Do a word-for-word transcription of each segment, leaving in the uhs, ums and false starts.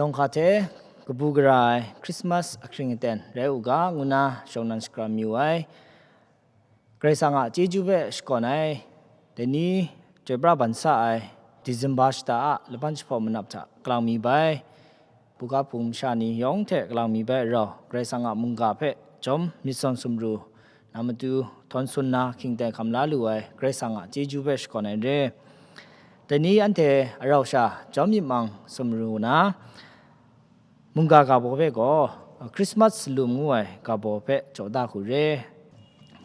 Yawng hka hte kabu gara ai Krismas ahkring aten rai u ga, ngu na shawng nan shakram yu ai. Karai Kasang a chyeju hpe shakawn ai, dai ni chyoi pra ban sa ai Disemba shata a laban jahpawt manap hta kalang mi bai, buga hpung masha ni yawng hte kalang mi bai rau, Karai Kasang a mungga hpe jawm myit sawn sumru na matu htawn sun na hkying ten hkam la lu ai Karai Kasang a chyeju hpe shakawn ai re. Dai ni anhte arau sha jawm myit mang sumru na, mungga ga baw hpe gaw, Krismas salum ngu ai ga baw hpe jaw da hku re.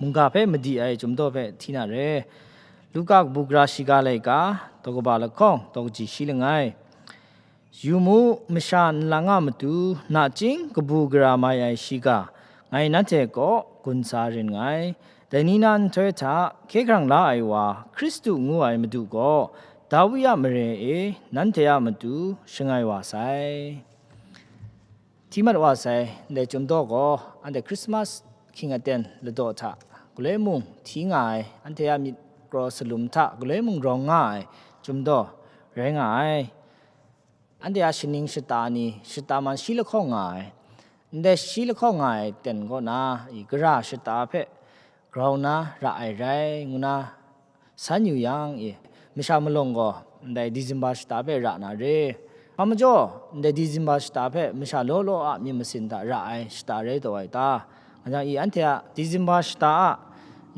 Mungga hpe madi ai chyum daw hpe hti na re. Luka kabu gara shiga laika, daw kaba lahkawng, daw kaji shi langai. Yu mu, masha nlang a matu nachying kabu gara mai ai shiga, ngai nanhte kaw gun sa rin nngai. Dai ni na nhtoi hta hkye hkrang la ai wa, Hkristu ngu ai Madu gaw, Dawi a mare e nanhte a matu shangai wa sai. Hti mat wa sai, ndai chyum daw gaw, anhte Krismas ahkying aten ladaw hta galoi mung hti nga ai, anhte a myit kraw salum hta galoi mung rawng nga ai chyum daw rai nga ai. Anhte a shaning shata ni shata man shi lahkawng nga ai. Ndai shi lahkawng nga ai ten kaw na, i gara shata hpe grau na ra ai rai, ngu na san yu yang, i masha malawng gaw ndai Disemba shata hpe ra na re. Hpa majaw, ndai Disemba shata hpe masha law law a myit masin hta ra ai shata rai taw ai ta? Nga jang, i anhte a Disemba shata a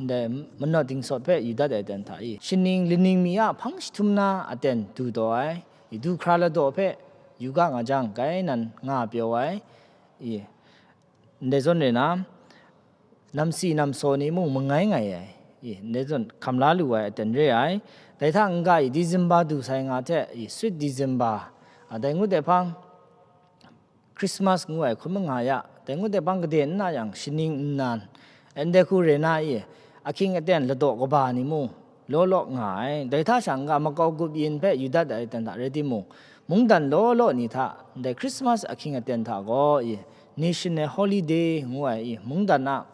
ndai manawt dingsawt hpe yu dat ai ten hta i, shaning laning mi a hpang jahtum na aten du taw ai, i du hkra ladaw hpe yu ga nga jang, gai nan nga pyaw ai, i ndai zawn re na, namsi namsaw ni mung mangai ngai ai, i ndai zawn hkam la lu ai aten re ai. Dai hta n-ga i Disemba du sai nga hte, i Sweet Disemba, a, dai ngut ai hpang, Krismas ngu ai hkun manga ya, dai ngut ai hpang gade n na yang, shaning nnan, ndai hku re na i, ahkying aten ladaw kaba ni mung law law nga ai. Dai hta sha n-ga makau gup yin hpe yu dat ai ten hta rai timung, mungdan law law ni hta ndai Krismas ahkying aten hta gaw i, National Holiday ngu ai i, mungdan a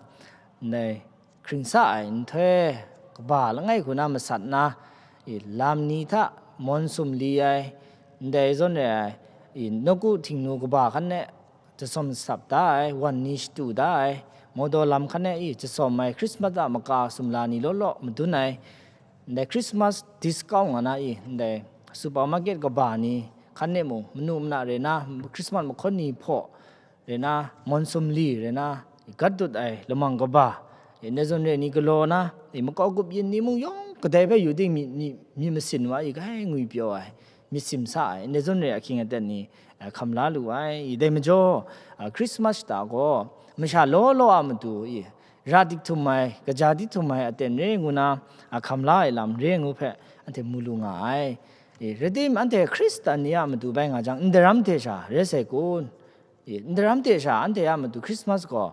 ndai hkring sa ai nhtoi, kaba langai hku na masat na, i lam ni hta mawn sumli ai, ndai zawn re ai, i nawku htingnu kaba hkan e jasawm sap da ai, wan ni shatu da ai, mawdaw lam hkan e i jasawm ai, Krismas a maka sumla ni law law madun ai, ndai Krismas discount nga na i, ndai supermarket kaba ni hkan e mung manu mana re na, Krismas mahkawn ni hpaw re na, mawn sumli re na, gat dut ai lamang kaba, ndai zawn re ni galaw na, makau gup yin ni mung yawng kadai hpe yu ting mi, mi, mi masin wa i, gai ngwi pyaw ai, myit sim sa ai, ndai zawn re ahkying aten ni, a, hkam la lu ai. I dai majaw, a, Krismas shata gaw masha law law a matu i, ra dik htum ai, kaja dik htum ai aten re ngu na, a, hkam la ai lam re ngu hpe anhte mu lu nga ai. I, rai tim, anhte Hkristan ni a matu bai nga jang, ndaram hte sha rai sai kun? I, ndaram hte sha anhte a matu Krismas gaw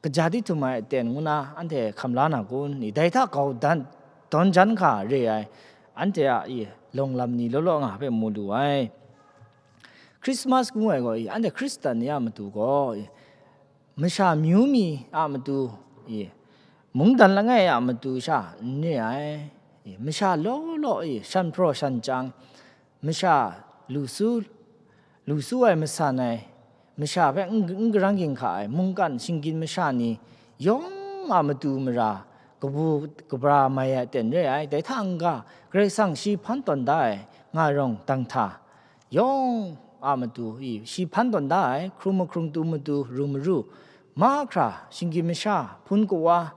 kaja dik htum ai aten ngu na anhte hkam la na kun? I, dai hta grau dan, dawn jan hkra re ai, anhte a, i, lawng lam ni law law nga hpe mu lu ai. Krismas ngu ai gaw, i, anhte Hkristan ni a matu gaw, i, masha amyu mi a matu, i, mungdan langai a matu sha n re ai, i, masha law law, i, shan hpraw shan chyang, masha lu su, lu su ai masan ai, masha hpe n, n garang ginhka ai, mungkan shinggyim masha ni yawng a matu mara kabu kabra mai ai aten re ai. Dai hta n-ga, Karai Kasang shi hpan tawn da ai nga rawng dang hta, yawng a matu i, shi hpan tawn da ai, hkrung mahkrung tu matu, ru maru, mahkra, shinggyim masha, hpun kawa,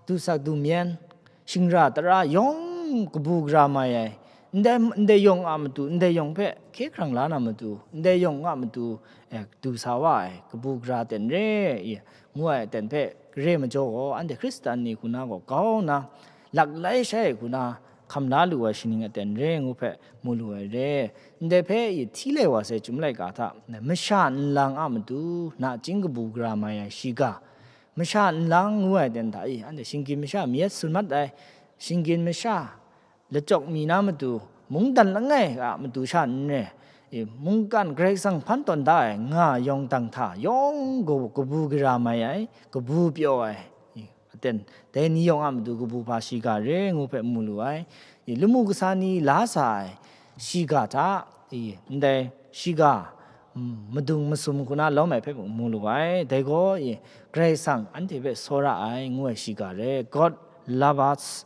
dusak dumyen, shingra tara yawng kabu gara mai ai, ndai, ndai yawng a matu, ndai yawng hpe hkye hkrang la na matu, ndai yawng a matu, eh, du sa wa ai, kabu gara ten re i, ngu ai aten hpe gare majaw gaw, anhte Hkristan ni hku na gaw grau nna, laklai shai hku na hkam la lu ai shaning aten re ngu hpe mu lu ai re. Ndai hpe i hti lai wa sai Chyum laika hta, masha nlang a matu nachying kabu gara mai ai shiga, masha nlang ngu ai ten hta i, anhte shinggyim masha mi yet tsun mat ai, shinggyim masha lachyawk mi na matu, mungdan langai a matu sha n re, i, mungkan Karai Kasang hpan tawn da ai nga yawng dang hta yawng gaw kabu gara mai ai, kabu pyaw ai, i, aten dai ni yawng a matu kabu hpa shiga re ngu hpe mu lu ai. I, lamu kasa ni la sa ai shiga hta, i, ndai shiga madung masum hku na lawm ai hpe mung mu lu ai. Dai gaw i, Karai Kasang anhte hpe tsawra ai, ngu ai shiga re. God love us.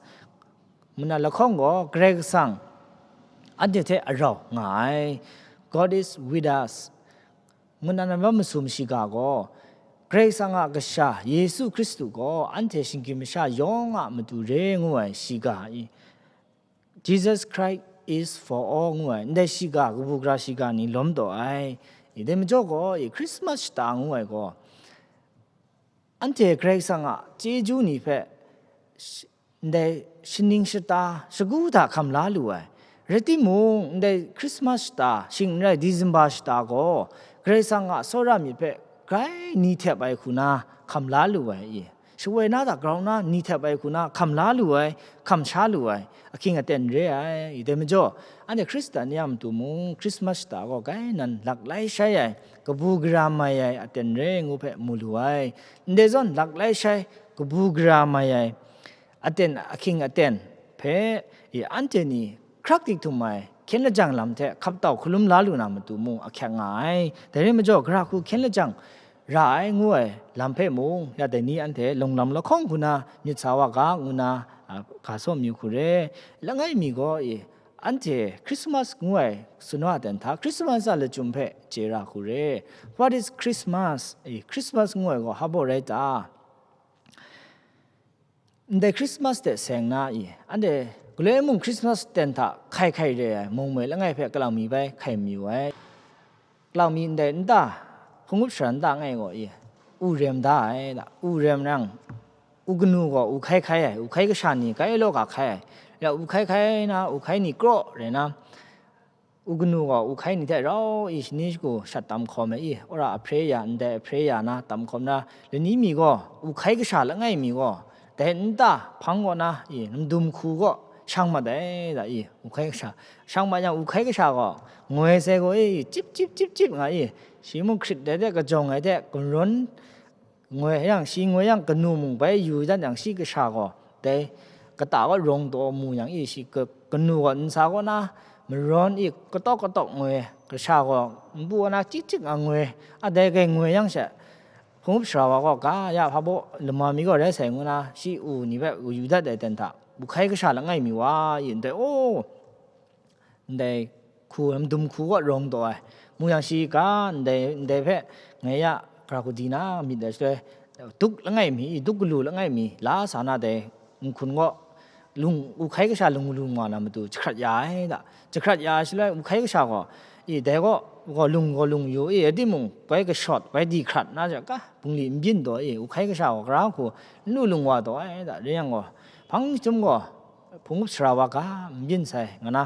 Muna lahkawng gaw Karai Kasang anhte hte arau nga ai. God is with us. Muna na masum shiga gaw, Karai Kasang a Kasha, Yesu Hkristu gaw anhte shinggyim masha yawng a matu re ngu ai shiga i, Jesus Christ is for all ngu ai, ndai shiga, kabu gara shiga ni lawm taw ai. I dai majaw gaw, i Christmas shata ngu ai gaw, anhte Karai Kasang a chyeju ni hpe sh-, ndai shaning shata, shagu hta hkam la lu ai. Rai timung, ndai Christmas shata, shing n rai December shata gaw, Karai Kasang a tsawra myit hpe grai ni htep ai hku na hkam la lu ai i. Shawoi na hta grau na ni htep ai hku na hkam la lu ai, hkam sha lu ai, ahkying aten re ai. I dai majaw, anhte Hkristan ni a matu mung, Christmas shata gaw grai nan lak lai shai ai, kabu gara mai ai aten re ngu hpe mu lu ai. Ndai zawn lak lai shai, kabu gara mai ai aten, ahkying aten hpe, i anhte ni hkrak dik htum ai hkyen lajang lam hte hkap tau hkalum la lu na matu mung ahkyak nga ai. Dai rai majaw, gara hku hkyen lajang ra ai ngu ai lam hpe mung, ya dai ni anhte lawng lam lahkawng hku na myit sa wa ga, ngu na, a, ga saw mayu hku re. Langai mi gaw i, anhte Christmas ngu ai tsun wa dan hta, Christmas a lachyum hpe chye ra hku re. What is Christmas? I, Christmas ngu ai gaw hpa baw rai ta? Ndai Christmas hte seng na i, anhte galoi mung Christmas ten hta hkai hkai re ai mung moi langai hpe Kalang mi bai hkai mayu ai. Kalang mi ndai nta, hpung up sara nta ngai gaw i, u rem da ai da, u rem nang, u kanu gaw u hkai hkai ai, u hkai kasha ni kai law ga hkai ai, ya u hkai hkai na, u hkai ni kraw rai na, u kanu gaw u hkai ni hte rau i shani shagu shat tam hkawm ai i, wora ahpre ya, ndai ahpre ya na tam hkawm na, lani mi gaw, u hkai kasha langai mi gaw, dai nta hpang kaw na i, namdum hku kaw shang mat ai da i, u hkai kasha shang mat yang, u hkai kasha gaw ngoi sai gaw i, cip cip cip cip nga i, shi mung hkrit dai de kajawng ai de, gumrawn ngoi yang, shi ngoi yang kanu mung bai yu dat yang, shi kasha gaw dai kata kaw rawng taw mu yang i, shi ka-, kanu gaw nsa kaw na marawn i, katawk katawk ngoi, kasha gaw npu kaw na chik chik nga ngoi, a dai kai ngoi yang she, hpung up sara wa gaw, ga ya hpa baw lama mi gaw rai sai ngu na, shi u ni hpe yu dat ai ten hta, u hkai kasha langai mi wa i ndai, o, ndai hku, namdum hku kaw rawng taw ai. Mu yang shi ga ndai, ndai hpe ngai ya gara hku di na myit ai shaloi, duk langai mi, duk galu langai mi, la sa na dai nhkun kaw lung, u hkai kasha lung lu nga na matu jahkrat ya ai da. Jahkrat ya ai shaloi, u hkai kasha gaw, i, dai gaw, gaw lung, gaw lung yu i, rai timung, bai kashawt, bai di hkrat na ja ga, bungli n byin taw i, u hkai kasha gaw gara hku n lu lung wa taw ai da. Rai yang gaw, hpang chyum gaw, hpung up sara wa ga n byin sai, nga na,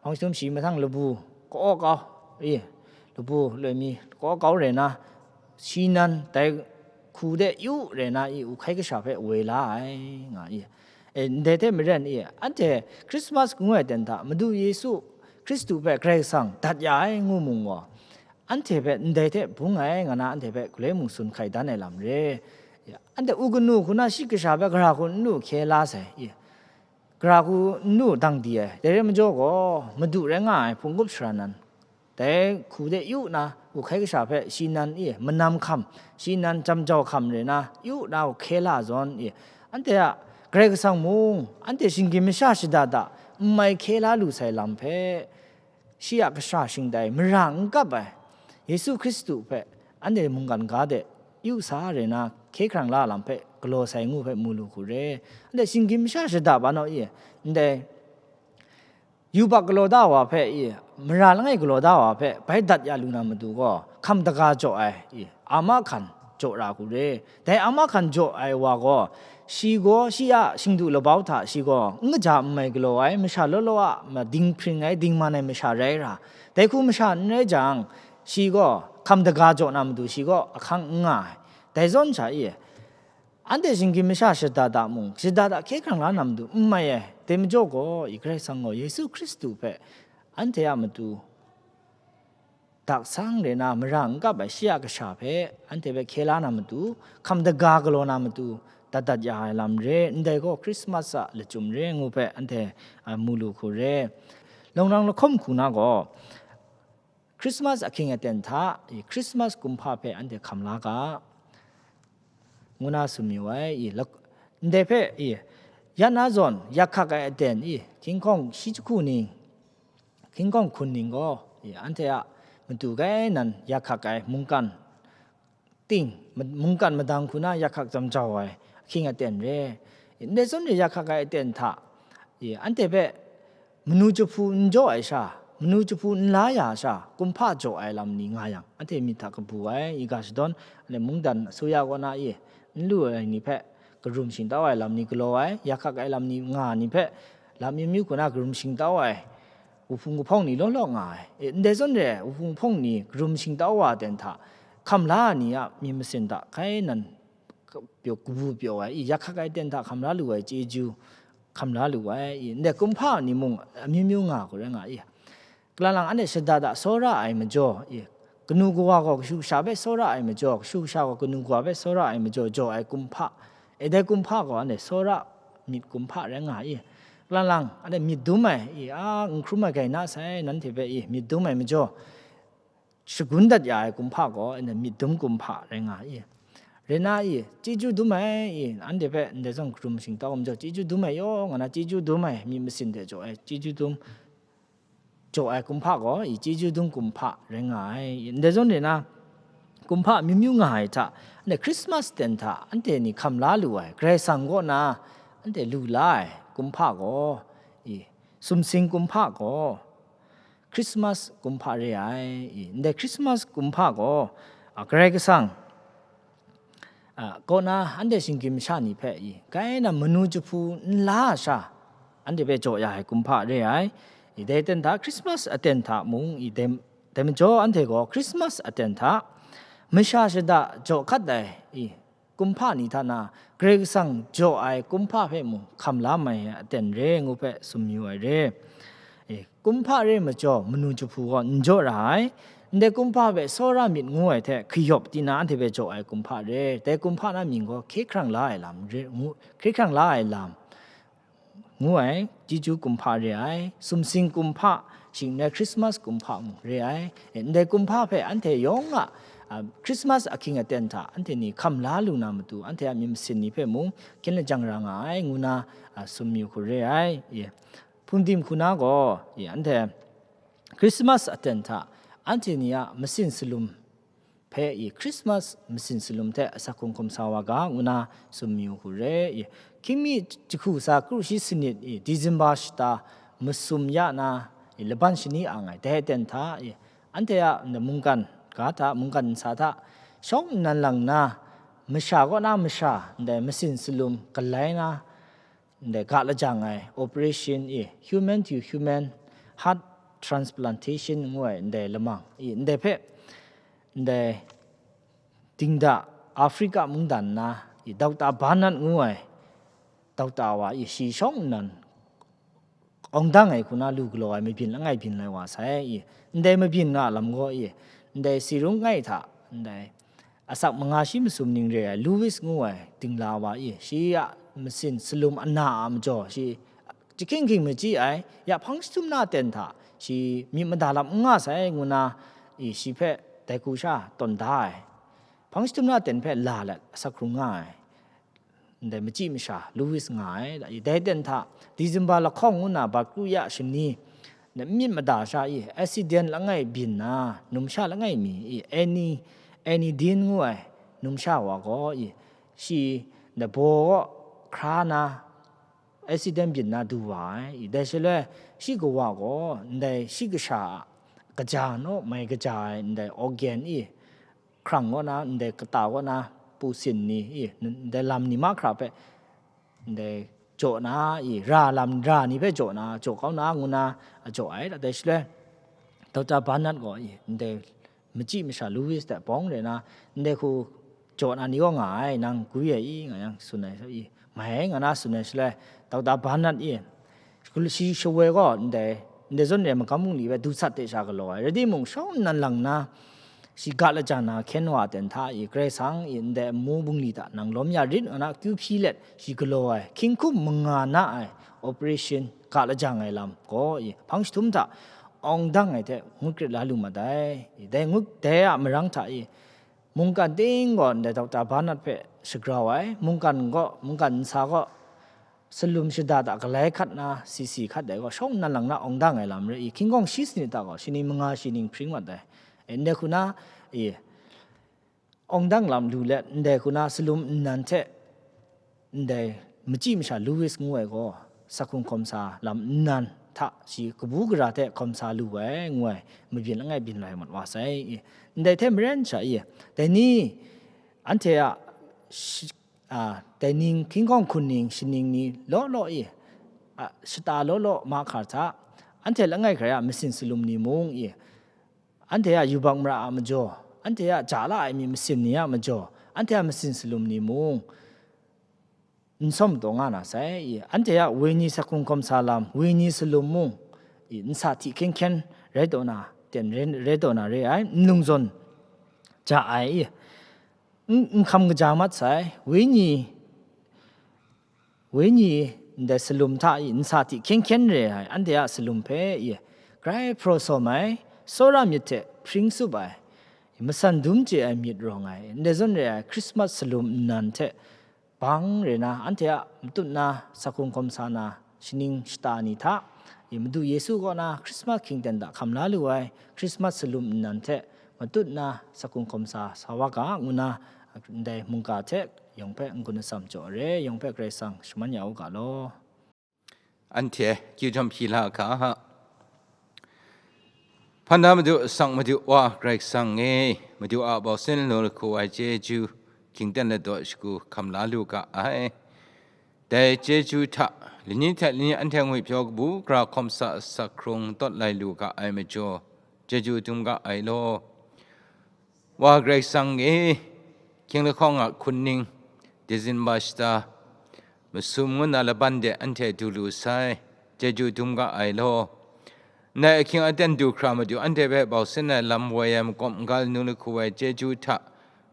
hpang chyum shi mahtang labu ka-aw kau i, labu loi mi ka-aw kau rai na, shi nan dai hku de yu rai na i, u hkai kasha hpe woi la ai, nga i. E, ndai hte maren i, anhte Christmas ngu ai ten hta Madu Yesu Hkristu hpe Karai Kasang dat ya ai ngu mung gaw, anhte hpe ndai hte bung ai, nga na anhte hpe galoi mung tsun hkai dan ai lam re. Ya, anhte u kanu hku na shi kasha hpe gara hku n lu hkye la sai i, gara hku n lu dang di ai. Dai rai majaw gaw, Madu rai nga ai hpung up sara nan, dai hku de yu na, u hkai kasha hpe shi nan i, manam hkam, shi nan jam jau hkam rai na, yu na u hkye la zawn i, anhte a Karai Kasang mung, anhte shinggyim masha shada da, n mai hkye la lu sai lam hpe, shi a kasha shingtai mara n kap ai, Yesu Hkristu hpe anhte mungkan ga de yu sa rai na, hkye hkrang la lam hpe galaw sai ngu hpe mu lu hku re. Anhte shinggyim masha shada ba naw i, ndai yubak galaw da wa hpe i, mara langai galaw da wa hpe bai dat ya lu na matu gaw, hkam daga jaw ai i, ama hkan jaw ra hku re. Dai ama hkan jaw ai wa gaw, shi gaw shi a shingdu labau hta shi gaw n kaja n mai galaw ai masha law law a ma dinghpring ai dingman ai masha rai ra, dai hku masha n rai jang, shi gaw hkam daga jaw na matu shi gaw ahkang n nga ai. Dai zawn sha i, anhte shinggyim masha shada da mung, shada da hkye hkrang la na matu n mai ai. Dai majaw gaw, i Karai Kasang gaw Yesu Hkristu hpe anhte a matu dak sang rai na mara n kap ai shi a kasha hpe anhte hpe hkye la na matu, hkam daga galaw na matu, dat dat ya ai lam re, ndai gaw Christmas a lachyum re ngu hpe anhte, a, mu lu hku re. Laungrang lahkawm hku na gaw, Christmas ahkying aten hta i Christmas kumhpa hpe anhte hkam la ga, ngu na tsun mayu ai. I lak-, ndai hpe i ya na zawn yak hkak ai aten i hkying hkawng shi jahku ning, hkying hkawng hkun ning gaw i anhte a matu kai nan yak hkak ai mungkan ting, ma-, mungkan madang hku na yak hkak jam jau ai ahkying aten re. Ndai zawn re yak hkak ai aten hta i anhte hpe manu jahpu n jaw ai sha, manu jahpu n la ya sha, kumhpa jaw ai lam ni nga yang, anhte myit hta kabu ai, i ga shadawn, anhte mungdan asuya kaw na i n lu ai ni hpe karum shingtau ai lam ni galaw ai, yak hkak ai lam ni nga ni hpe lam amyu myu hku na karum shingtau ai, wuhpung wuhpawng ni law law nga ai. E, ndai zawn re ai, wuhpung wuhpawng ni karum shingtau wa aten hta, hkam la ai ni a myit masin hta kai nan pyaw, kabu pyaw ai, i yak hkak ai aten hta hkam la lu ai chyeju hkam la lu ai, i ndai kumhpa ni mung amyu myu nga hku rai nga i. Kalang lang anhte shada da tsawra ai majaw, i kanu kawa gaw kashu kasha hpe tsawra ai majaw, kashu kasha gaw kanu kawa hpe tsawra ai majaw, jaw ai kumhpa, e dai kumhpa gaw anhte tsawra myit kumhpa rai nga i. Kalang lang anhte myit dum ai, i a, n hkrum ai gai na sai, nanhte hpe i myit dum ai majaw, shagun dat ya ai kumhpa gaw anhte myit dum kumhpa rai nga i. Rai na i, chyeju dum ai, i anhte hpe ndai zawn karum shingtau majaw, chyeju dum ai yawng nga na, chyeju dum ai myit masin hte jaw ai, chyeju dum, jaw ai kumhpa gaw i chyeju dum kumhpa rai nga ai. Ndai zawn re na, kumhpa amyu myu nga ai hta, anhte Christmas ten hta anhte ni hkam la lu ai, Karai Kasang kaw na anhte lu la ai kumhpa gaw, i sumsing kumhpa gaw, Christmas kumhpa re ai. I ndai Christmas kumhpa gaw, a, Karai Kasang, a, kaw na anhte shinggyim masha ni hpe i kai na manu jahpu n la sha, anhte hpe jaw ya ai kumhpa re ai. I dai aten hta, Christmas aten hta mung, i dai, dai majaw anhte gaw Christmas aten hta masha shada jaw hkat ai, i kumhpa ni hta na, Karai Kasang jaw ai kumhpa hpe mung hkam la mai ai aten re ngu hpe tsun mayu ai re. E, kumhpa re majaw manu jahpu gaw n jaw ra ai. Ndai kumhpa hpe tsawra myit ngu ai hte hkayawp tina anhte hpe jaw ai kumhpa re. Dai kumhpa na mying gaw hkye hkrang la ai lam re ngu, hkye hkrang la ai lam ngu ai, chyeju kumhpa re ai, sumsing kumhpa, shing n rai Christmas kumhpa mung re ai. E, ndai kumhpa hpe anhte yawng a, a, Christmas ahkying aten hta anhte ni hkam la lu na matu, anhte a myit masin ni hpe mung hkyen lajang ra nga ai, ngu na, a, tsun mayu hku re ai. E, hpungdim hku na gaw, e, anhte Christmas aten hta anhte ni a masin salum hpe i Christmas masin salum hte asak hkum hkum sa wa ga, ngu na tsun mayu hku re i. Hkying mi jahku tsa kru shi sanit i December shata masum ya na i laban shani ang ai dai aten hta i, anhte a mungkan ga hta, mungkan ntsa hta shawng nnan lang nna, masha kaw na masha ndai masin salum galai na, ndai ga lajang ai operation i, human to human heart transplantation ngu ai ndai lamang i, ndai hpe, ndai dingda Africa mungdan na i, Doctor Bernard ngu ai doctor wa i, shi shawng nnan awng dang ai hku na lu galaw ai mabyin langai byin lai wa sai i, ndai mabyin nga lam gaw i, ndai Sirung ngai hta, ndai asak manga shi masum ning re ai Louis ngu ai dingla wa i, shi a masin salum ana a majaw, shi jahkying hkying machyi ai, ya hpang jahtum na ten hta shi myit mada lam n nga sai, ngu na i, shi hpe dai hku sha tawn da ai. Hpang jahtum na ten hpe la let asak hkrung nga ai. Ndai machyi masha Louis nga ai, dai ten hta December lahkawng ngu na bat kru ya shani, na myit mada sha i accident langai byin na, numsha langai mi i Annie, Annie Dean ngu ai numsha wa gaw i, shi ndai baw kaw hkra na accident byin na du wa ai. I dai shaloi shi kawa gaw ndai shi kasha a kaja naw mai kaja ai ndai organ i hkrang kaw na, ndai kata kaw na, pu sin ni i, ndai lam ni mahkra hpe ndai jaw na i, ra lam, ra ni hpe jaw na, jaw kau na, ngu na, a jaw ai. Dai shaloi Doctor Bernard gaw i, ndai machyi masha Louis hte bawng re na, ndai hku jaw na ni kaw nga ai, nang gwi ai i, nga yang tsun ai i, mai ai, nga na tsun ai shaloi, Doctor Bernard i, shi shawoi gaw ndai, ndai zawn re ai magam bungli hpe du sat hte sha galaw ai, rai timung, shawng nnan lang na, shi ga lajang na hkyen wa ten hta i, Karai Kasang i ndai amu bungli hta nang lawm ya rit, nga na akyu hpyi let, shi galaw ai, hkying hkum manga na ai operation ga lajang ai lam gaw i, hpang jahtum hta awng dang ai hte ngut krit la lu mat ai. Dai ngut, dai a marang hta e, mungkan ting gaw ndai Doctor Barnard hpe shagrau ai, mungkan gaw, mungkan nsa gaw salum shada hta galai hkat na, sisi hkat dai gaw, shawng nnan lang na awng dang ai lam rai i, hkying gawng shi sanit hta gaw, shi ning manga shi ning hpring mat ai. E, ndai hku na, e, awng dang lam lu let, ndai hku na salum nnan hte ndai machyi masha Louis ngu ai gaw, sakhung hkawm sa lam nnan hta shi kabu gara hte hkawm sa lu ai, ngu ai mabyin langai byin lai mat wa sai. Ndai hte maren sha e, dai ni anhte a shi-, a, dai ning hkying gawng hkun ning shaning ni law law e, a, shata law law mahkra hta, anhte langai hkrai a masin salum ni mung e, anhte a yubak mara a majaw, anhte a ja la ai mi masin ni a majaw, anhte a masin salum ni mung n sawm taw nga na sai. I, anhte a wenyi sakhung hkawm sa lam, wenyi salum mung, i, nsa hti hkyen hkyen rai taw na, ten rai, rai taw na re ai, n lung zawn ja ai, i, n, n hkam kaja mat sai, wenyi, wenyi ndai salum hta i nsa hti hkyen hkyen re ai, anhte a salum hpe i grai hpraw sawm ai, tsawra myit hte hpring tsup ai, i, masan dum chye ai myit rawng ai, ndai zawn re ai Krismas salum nnan hte bang re na, anhte a matut na sakhung hkawm sa na, shaning shata ni hta, i, Madu Yesu kaw na Krismas hkying ten hta hkam la lu ai, Krismas salum nnan hte matut na sakhung hkawm sa sa wa ga, ngu na, ndai mungga hte yawng hpe n-gun atsam jaw re, yawng hpe Karai Kasang shaman ya u ga law. Anhte kyu jawm hpyi la ga. Hpan da Madu, sang Madu Wa Karai Kasang e, Madu a bau sin lu lahku ai chyeju, hkying ten ladaw shagu hkam la lu ga ai. Dai chyeju hta, lani hte lani anhte ngwi pyaw kabu gara hkawm sa asak hkrung tawt lai lu ga ai majaw, chyeju dum ga ai law. Wa Karai Kasang e, hkying lahkawng a hkun ning, Disemba shata, masum ngu na laban de anhte du lu sai, chyeju dum ga ai law. Ndai ahkying aten du hkra Madu anhte hpe bau sin ai lam woi ai makawp n-ga lanu lahku ai chyeju hta,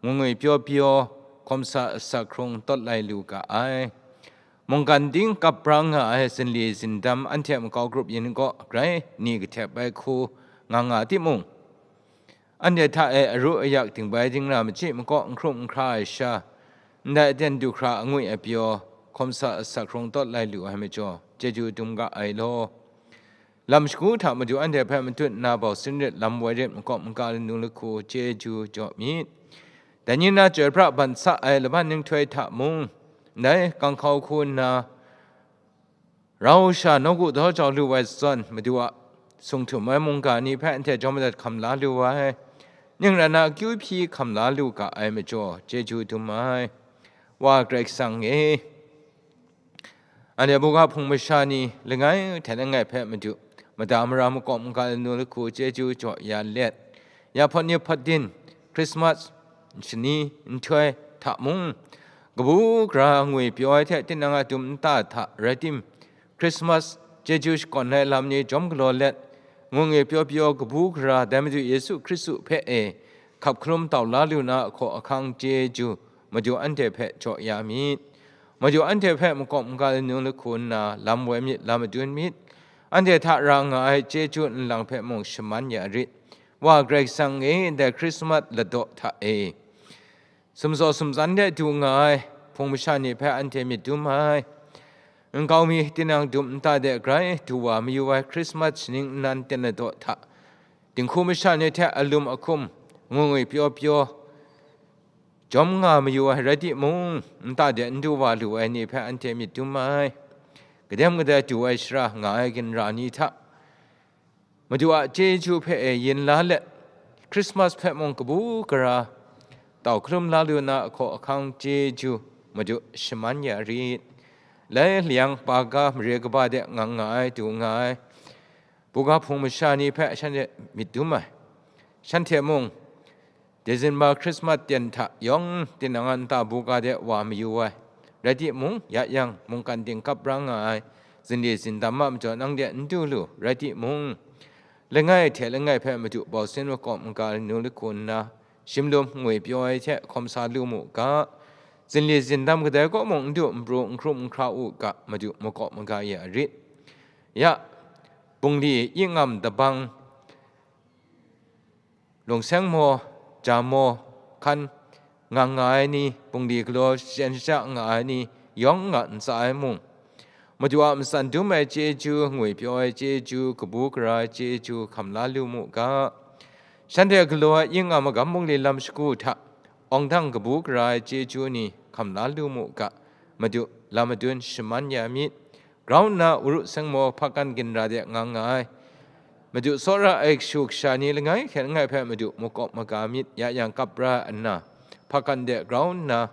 ngwi ngwi pyaw pyaw, hkawm sa asak hkrung tawt lai lu ga ai. Mungkan ting kap brang nga ai zinli zindam anhte makau grup yin kaw grai ni kahtep ai hku nga nga timung, anhte hta e aru ayak dingbai dingra machyi makaw n hkrum n hkra ai sha, ndai aten du hkra angwi apyaw, hkawm sa asak hkrung tawt lai lu ai majaw, chyeju dum ga ai law. Lam shagu hta Madu anhte hpe matut nna bau sin rit, lam woi rit, makawp n-ga lanu lahku chyeju jaw myit. Dai ni na chyoi pra ban sa ai laban nhtoi hta mung, ndai ganghkau hku nna rau sha nawku daw jau lu ai zawn, Madu a sung htum ai mungga ni hpe anhte jawm madat hkam la lu ai, ning rai na akyu hpyi hkam la lu ga ai majaw, chyeju dum ai. Wa Karai Kasang e, anhte buga hpung masha ni langai hte langai hpe Madu, mada mara makawp n-ga lanu lahku chyeju jaw ya let, ya hpawt ni hpawt din, Krismas shani nhtoi hta mung, kabu gara ngwi pyaw ai hte tinang a dum nta hta rai tim, Krismas chyeju shakawn ai lam ni jawm galaw let, ngwi ngwi pyaw pyaw kabu gara dai Madu Yesu Hkristu hpe e hkap hkalum tau la lu na ahkaw ahkang chyeju Madu anhte hpe jaw ya myit. Madu anhte hpe makawp n-ga lanu lahku nna lam woi myit, lam madun myit. Anhte hta ra nga ai chyeju nlang hpe mung shaman ya rit. Wa Karai Kasang e, ndai Krismas ladaw hta e, sumsaw sumtsan de du nga ai hpung masha ni hpe anhte myit dum ai. Nkau mi tinang dum nta de grai du wa mayu ai Krismas shaning nnan ten ladaw hta, dinghku masha ni hte alum ahkum, ngwi ngwi pyaw pyaw, jawm nga mayu ai rai timung, nta de n du wa lu ai ni hpe anhte myit dum ai. Kadem kadai du ai shara nga ai ginra ni hta, Madu a chyeju hpe e yin la let, Krismas hpe mung kabu gara tau hkalum la lu na ahkaw ahkang chyeju Madu shaman ya rit. Lai liyang pa ga mare kaba de ngang nga ai, du nga ai buga hpung masha ni hpe shanhte myit dum ai. Shanhte mung, Disemba Krismas ten hta yawng tinang a nta buga de wa mayu ai, rai timung, ya yang, mungkan ting kap ra nga ai, zinli zindam a majaw nang de n du lu, rai timung, langai hte langai hpe Madu bau sin makawp n-ga lanu lahku nna, shimlum ngwi pyaw ai hte hkawm sa lu mu ga, zinli zindam kadai kaw mung n du n pru n hkrum n hkra u ga, Madu makawp maga ya rit. Ya, bungli, yingam, dabang, lungseng maw, ja maw, hkan nga nga ai ni, bungli galaw shachyen shaja nga ai ni yawng nga ntsa ai mung, Madu a matsan dum ai chyeju, ngwipyaw ai chyeju, kabu gara ai chyeju hkam la lu mu ga. Shanhte galaw ai yin nga magam bungli lam shagu hta, awng dang kabu gara ai chyeju ni hkam la lu mu ga. Madu, lam madun shaman ya myit. Grau nna, Uru seng maw, hpakan ginra de nga nga ai. Madu tsawra ai kashu kasha ni langai hkyen langai hpe Madu makawp maga myit, ya yang kap bra nna, hpakan de grau nna,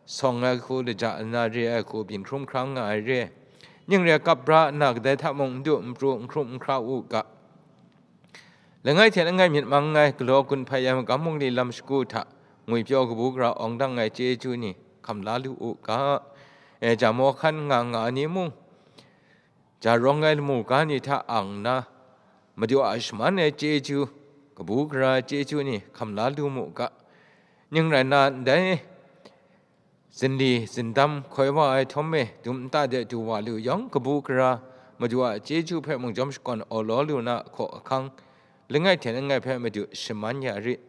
sawng ai hku, laja nna re ai hku, byin hkrum hkra nga ai re. Ning re kap bra nna, kadai hta mung n du n pru, n hkrum n hkra u ga. Langai hte langai myit mang ai, galaw gun hpai ai magam bungli lam shagu hta, ngwipyaw kabu gara awng dang ai chyeju ni hkam la lu u ga. E, ja maw hkan nga nga ai ni mung, ja rawng ai lamu ga ni hta ang nna, Madu a shaman ai chyeju, kabu gara ai chyeju ni hkam la lu mu ga. Ning rai nna, ndai zinli zindam hkoi wa ai htawm e, dum nta de du wa lu yawng, kabu gara, Madu a chyeju hpe mung jawm shakawn awlaw lu na hkaw ahkang, langai hte langai hpe Madu shaman ya rit.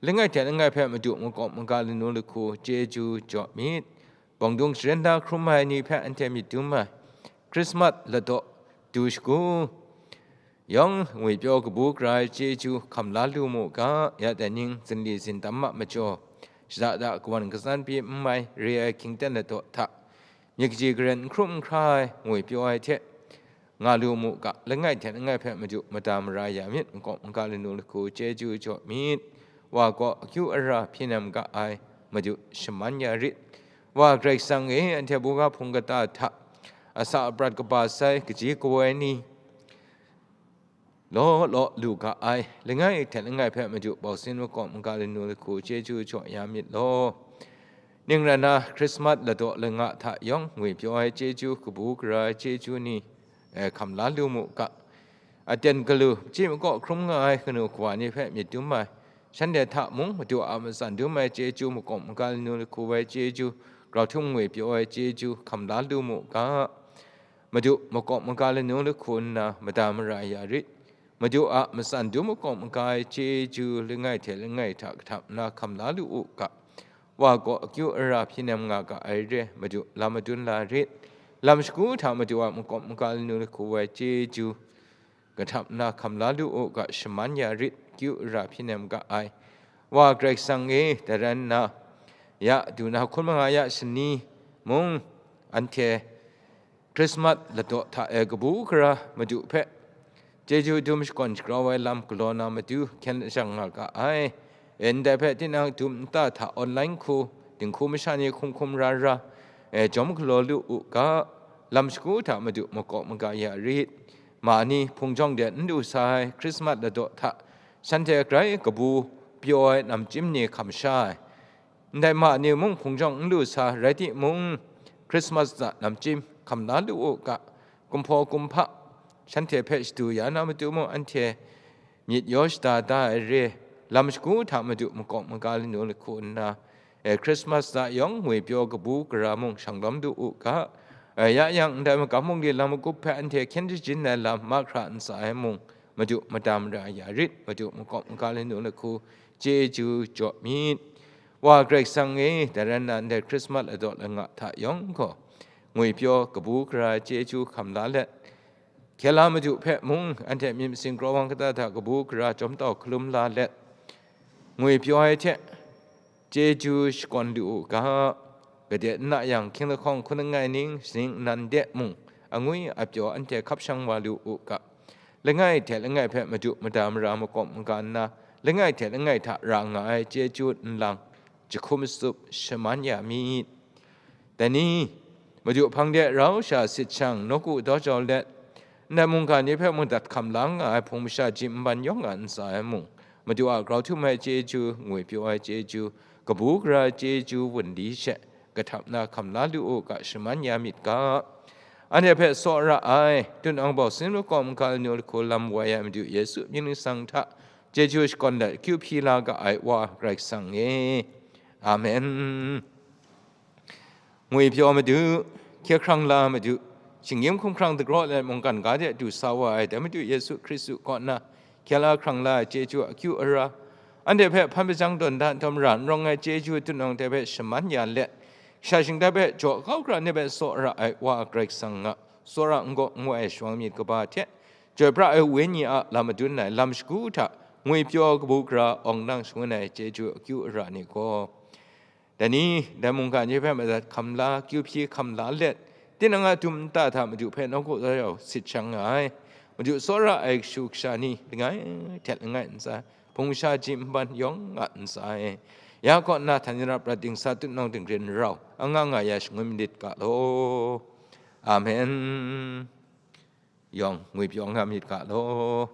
Langai hte langai hpe Madu makawp maga lanu lahku chyeju jaw myit. Bawng dung sharin da hkrum ai ni hpe anhte myit dum ai, Krismas ladaw du shagu, yawng ngwipyaw kabu gara ai chyeju hkam la lu mu ga. Ya dai ning, zinli zindam a majaw, shada da kawan katsan pyi n mai re ai hkying ten ladaw hta, myit kaji garen n hkrum n hkra ai, ngwipyaw ai hte nga lu mu ga. Langai hte langai hpe Madu mada mara ya myit, makawp maga lanu lahku chyeju jaw myit. Wa gaw akyu ara hpyi nem ga ai, Madu shaman ya rit. Wa Karai Kasang e, anhte buga hpung kata hta, asa aprat kaba sai, kaji kawoi ni law law lu ga ai, langai hte langai hpe Madu bausin makawp maga lanu lahku chyeju jaw ya myit law. Ning rai nna, Krismas ladaw langa hta yawng ngwipyaw ai chyeju, kabu gara ai chyeju ni, eh, hkam la lu mu ga. Aten galu, machyi makaw hkrum nga ai kanu kawa ni hpe myit dum ai, shanhte hta mung Madu a matsan dum ai chyeju, makawp maga lanu lahku ai chyeju, grau htum ngwipyaw ai chyeju hkam la lu mu ga. Madu makawp maga lanu lahku nna mada mara ya rit. Madu a matsan dum makawp maga ai chyeju langai hte langai hta kahtap nna hkam la lu u ga. Wa gaw akyu ara hpyi nem nga ga ai re, Madu lam madun la rit. Lam shagu hta Madu a makawp maga lanu lahku ai chyeju kahtap nna hkam la lu u ga, shaman ya rit, akyu ara hpyi nem ga ai. Wa Karai Kasang e, dai rai nna, ya, du na hkun manga ya shani mung, anhte Krismas ladaw hta e kabu gara Madu hpe chyeju dum shakawn shagrau ai lam galaw na matu hkyen lajang nga ga ai. E, ndai hpe tinang dum nta hta online hku, dinghku masha ni hkum hkum ra ra, e, jawm galaw lu u ga. Lam shagu hta Madu makawp maga ya rit. Ma ni hpung jawng de n lu sa ai Krismas ladaw hta, shanhte grai kabu pyaw ai namchyim ni hkam sha ai. Ndai ma ni mung hpung jawng n lu sa rai timung, Krismas a namchyim hkam la lu u ga. Kumhpaw kumhpa shanhte hpe shadu ya na matu mung, anhte myit yaw shada da ai re, lam shagu hta Madu makawp maga lanu lahku nna, e, Krismas a yawng ngwipyaw kabu gara mung shang lawm lu u ga. E, ya yang, ndai magam mung di lam magup hpe anhte hkyen jajin ai lam mahkra ntsa ai mung, Madu mada mara ya rit, Madu makawp maga lanu lahku chyeju jaw myit. Wa Karai Kasang e, dai rai nna, ndai Krismas ladaw langa hta yawng gaw, ngwipyaw kabu gara chyeju hkam la let, hkye la Madu hpe mung, anhte myit masin kraw wang kata hta kabu gara jawm tau hkalum la let, ngwipyaw ai hte chyeju shakawn lu u ga. Gade n na yang, hkying lahkawng hkun langai ning, shaning nnan de mung, angwi apyaw anhte hkap shang wa lu u ga. Langai hte langai hpe Madu mada mara makawp maga nna, langai hte langai hta ra nga ai chyeju nlang jahkum tsup shaman ya myit. Dai ni, Madu hpang de rau sha sit shang, nawku daw jau let, ndai mungga ni hpe mung dat hkam la nga ai hpung masha ji nban yawng a ntsa ai mung, Madu a grau htum ai chyeju, ngwipyaw ai chyeju, kabu gara ai chyeju wunli she, kahtap na hkam la lu u ga, shaman ya myit ga. Anhte hpe tsawra ai, tun ang bau sin makawp maga lanu lahku lam wai ai Madu Yesu mying ningsang hta, chyeju shakawn let akyu hpyi la ga ai Wa Karai Kasang e. Amen. Ngwipyaw Madu, hkye hkrang la Madu, shinggyim hkumhkrang dagraw let mungkan ga de du sa wa ai dai Madu Yesu Hkristu kaw na, hkye la hkrang la ai chyeju akyu ara, Anhte hpe hpan hpajang tawn da nhtawm ra n rawng ai chyeju tutnawng hte hpe shaman ya let, kasha shingtan hpe jaw kau hkra ni hpe tsawra ai Wa Karai Kasang a tsawra n-gaw n-gu ai shawang myit kaba hte, Chyoi pra ai Wenyi a lam madun ai lam shagu hta ngwipyaw kabu gara awng nang shangun ai chyeju akyu ara ni gaw, dai ni, dai mungga ni hpe madat hkam la, kyu hpyi hkam la let, tinang a dum nta hta Madu hpe nawku daw sit shang nga ai. Madu tsawra ai kashu kasha ni langai htet langai ntsa ai, hpung sha ji nban yawng nga ntsa ai. Ya kaw nna htan yarap rat dingsa tutnawng dingrin rau anga nga ya shangun myit ga law. Amen. Yawng ngwipyaw nga myit ga law.